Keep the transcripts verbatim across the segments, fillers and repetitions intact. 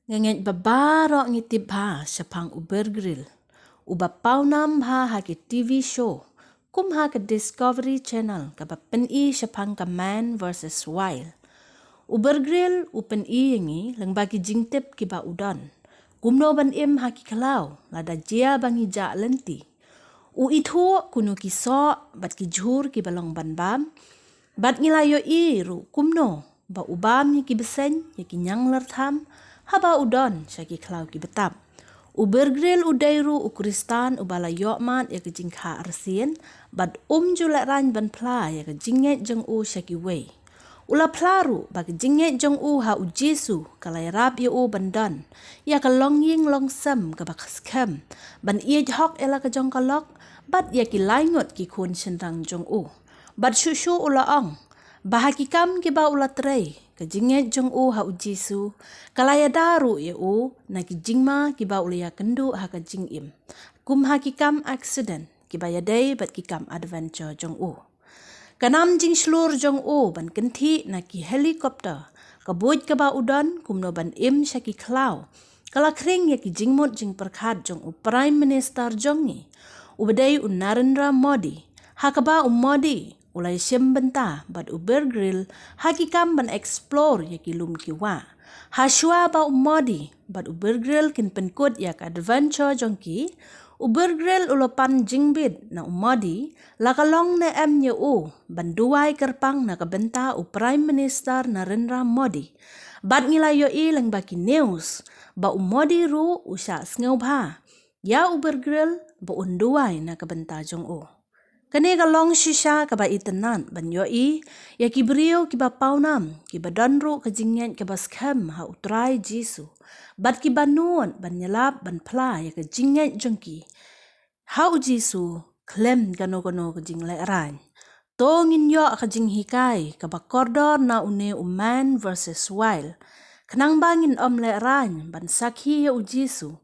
Nga ngeit ba baroh ngi tip bha shaphang u Bear Grylls, uba pawnam bha ha ki T V show, kum ha ka Discovery Channel kaba pyni shaphang ka Man versus Wild. U Bear Grylls u pyni ïa ngi lyngba ki jingtip kiba u don, kumno ban im ha ki khlaw lada jia ba ngi jah lynti. U ithuh kino ki soh bad ki jhur kiba long ban bam, bad ngi la ïohi ruh kumno ba u bam ïa ki bseiñ, ïa ki ñianglartham haba u don sha ki khlaw ki btap. U Bear Grylls u dei ruh u Khristan uba la ïohmad ïa ka jingkha arsien, bad um ju lehraiñ ban phla ïa ka jingngeit jong u sha kiwei. U la phla ruh ba ka jingngeit jong u ha u Jisu ka la ïarap ïa u ban don ïa ka longïing longsem kaba skhem, ban ïeit hok ïa la ka jong ka lok bad ïa ki laingut ki khun shynrang jong u. Bad shuh shuh u la ong ba ha ki kam kiba u la trei, ka jingngeit jong u ha u Jisu ka la ïada ruh ïa u na ki jingma kiba u la ïakynduh ha ka jingim, kum ha ki kam accident kiba ïadei bad ki kam adventure jong u. Ka nam jingshlur jong u ban kynthih na ki helicopter, ka buit kaba u don kumno ban im sha ki khlaw, ka la khring ïa ki jingmut jingpyrkhat jong u Prime Minister jong ngi, uba dei u Narendra Modi, ha kaba u Modi u la ïashim bynta bad u Bear Grylls ha ki kam ban explore ïa ki lum ki wah. Ha shuwa ba u Modi bad u Bear Grylls kin pynkut ïa ka adventure jong ki, u Bear Grylls u la pan jingbit na u Modi la ka long ne em ïa u ban duwai kyrpang na ka bynta u Prime Minister Narendra Modi. Bad ngi la ïohi lyngba ki news ba u Modi ruh u shah sngewbha ïa u Bear Grylls ba un duwai na ka bynta jong u. Kane ka long shisha kaba itynnad ban ïohi ïa ki briew kiba pawnam, kiba don ruh ka jingngeit kaba skhem ha u Trai Jisu, bad kiba nud ban ïalap ban phla ïa ka jingngeit jong ki ha u Jisu khlem kano kano ka jinglehraiñ. To ngin ïoh ka jinghikai kaba kordor na une u Man versus Wild, khnang ba ngin ym lehraiñ ban sakhi ïa u Jisu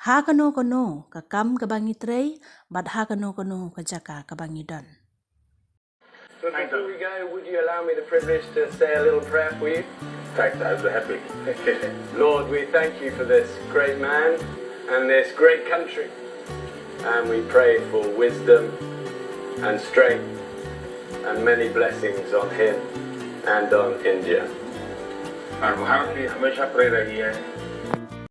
ha kano kano ka kam kaba ngi trei bad ha kano kano ka jaka kaba ngi don. But before we go, would you allow me the privilege to say a little prayer for you? Thanks, I'd be happy. Lord, we thank you for this great man and this great country. And we pray for wisdom and strength and many blessings on him and on India. Aur bahar ki hamesha pray rahi hai.